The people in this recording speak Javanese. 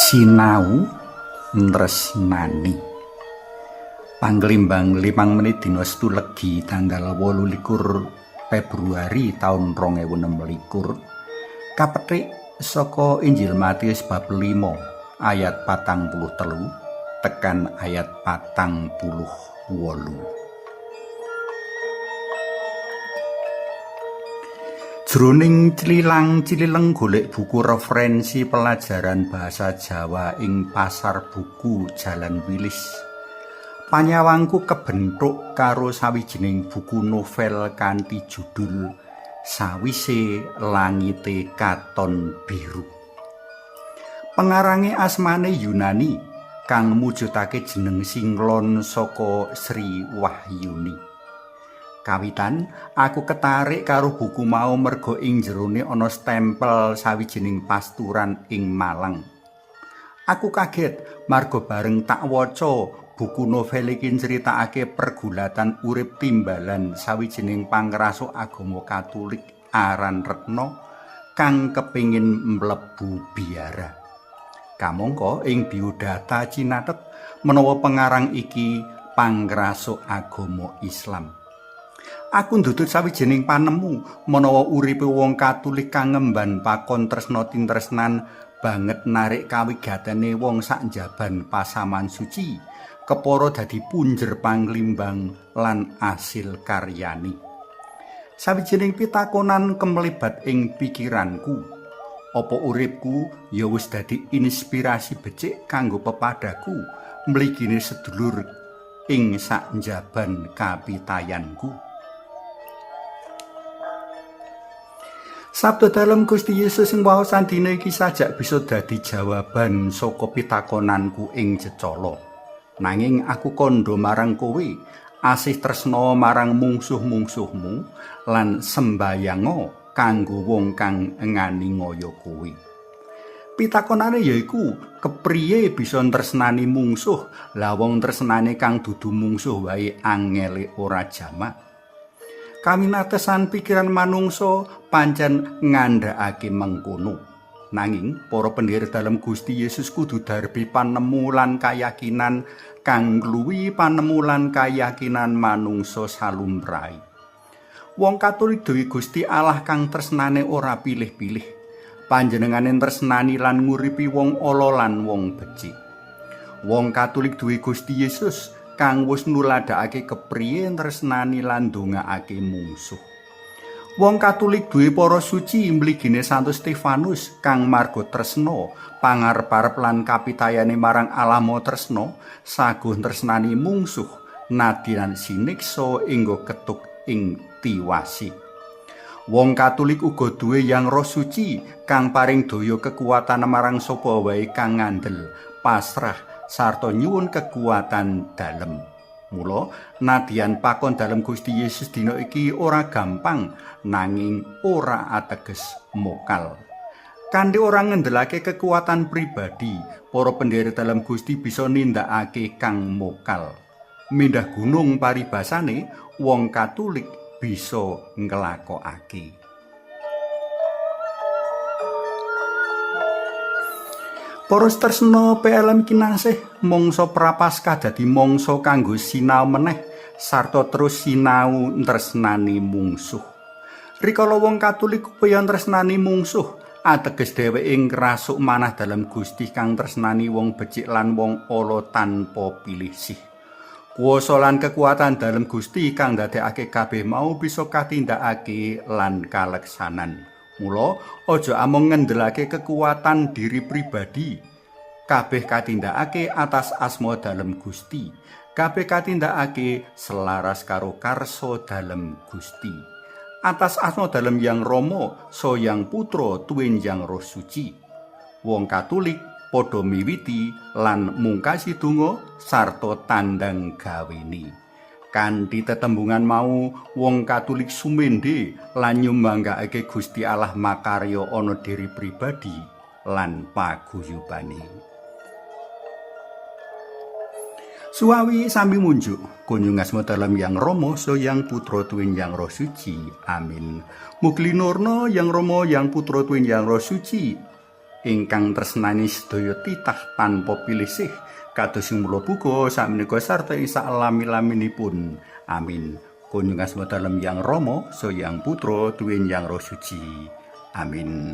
Sinau Nresnani. Panglimbang 5 menit dina Setu Legi tanggal 28 Februari taun 2026 kapetik saka Injil Matius bab 5 ayat 43 tekan ayat 48. Jroning clilang-clileng golek buku referensi pelajaran bahasa Jawa ing pasar buku Jalan Wilis, panyawangku kebenthuk karo sawijining buku novel kanthi judul Sawise Langite Katon Biru. Pengarange asmane Yunani kang mujudake jeneng singlon saka Sri Wahyuni. Kawitan aku ketarik karo buku mau merga ing jerone ana stempel sawijining pasturan ing Malang. Aku kaget marga bareng tak waca buku novel iki nyritakake pergulatan urip timbalan sawijining pangrasuk agama Katolik aran Retno kang kepingin mlebu biara. Kamangka ing biodata cinatet menawa pengarang iki pangrasuk agama Islam. Aku ndudut sawijining panemu menawa uripe wong Katolik kang ngemban pakon tresna tintresnan banget narik kawigatene wong sak njaban pasaman suci kepara dadi punjer panglimbang lan asil karyane. Sawijining pitakonan kemlibat ing pikiranku, apa uripku ya wis dadi inspirasi becik kanggo pepadaku mligine sedulur ing sak njaban kapitayanku? Sabda dalem Gusti Yesus ing waosan dina iki sajak bisa dadi jawaban saka pitakonanku ing jecala. Nanging aku kandha marang kowe, asih tresna marang mungsuh-mungsuhmu lan sembayanga kanggo wong kang nganiaya kowe. Pitakonane yaiku, kepriye bisa tresnani mungsuh, lah wong tresnane kang dudu mungsuh wae angele ora jamak. Kaminatesan pikiran manungsa pancen ngandhakake mengkono. Nanging para pendherek dalem Gusti Yesus kudu darbi panemu lan kayakinan kang ngluwihi panemu lan kayakinan manungsa salumrahe. Wong Katolik duwe Gusti Allah kang tresnane ora pilih-pilih. Panjenengane tresnani lan nguripi wong ala lan wong becik. Wong Katolik duwe Gusti Yesus kang wis nuladhakake kepriye tresnani lan ndongaake mungsuh. Wong Katolik duwe para suci mligine Santo Stefanus kang marga tresna pangarep-arep lan kapitayane marang Allah Maha Tresna saguh tresnani mungsuh nadyan siniksa inggo ketuk ing tiwasi. Wong Katolik uga duwe Yang Roh Suci kang paring daya kekuatan marang sapa wae kang ngandel, pasrah sarta nyuwun kekuatan dalem. Mula nadyan pakon dalem Gusti Yesus dina iki ora gampang nanging ora ateges mokal. Kanthi ora ngendelake kekuatan pribadi, para pendherek dalem Gusti bisa nindakake kang mokal. Mindah gunung paribasane wong Katolik bisa nglakokake. Para tresna PLM kinasih, mangsa Prapaskah dadi mangsa kanggo sinau meneh sarta terus sinau tresnani mungsuh. Rikala wong Katolik upaya tresnani mungsuh, ateges dheweke ngrasuk manah dalem Gusti kang tresnani wong becik lan wong ala tanpa pilih sih. Kuwasa lan kekuatan dalem Gusti kang ndadekake kabeh mau bisa katindakake lan kaleksanan. Mula aja amung ngendelake kekuatan diri pribadi. Kabeh katindakake atas asma dalem Gusti. Kabeh katindakake selaras karo karsa dalem Gusti. Atas asma dalem Yang Rama, Yang Putra, tuwin Yang Roh Suci. Wong Katolik padha miwiti lan mungkasi donga sarta tandang gawene. Kanthi tetembungan mau, wong Katolik sumende lan nyumanggakake Gusti Allah makarya ana diri pribadi lan paguyubane. Suwawi sami munjuk kunjung asma dalem Yang Rama, Yang Putra, tuwin Yang Roh Suci. Amin. Mugi linurna Yang Rama, Yang Putra, tuwin Yang Roh Suci. Ingkang tresnani sedaya titah tanpa pilih sih kados ing mula buka sakmenika sarta ing saklami-laminipun. Amin. Kunjung asma dalem Yang Rama, so Yang Putra, tuwin Yang Roh Suci. Amin.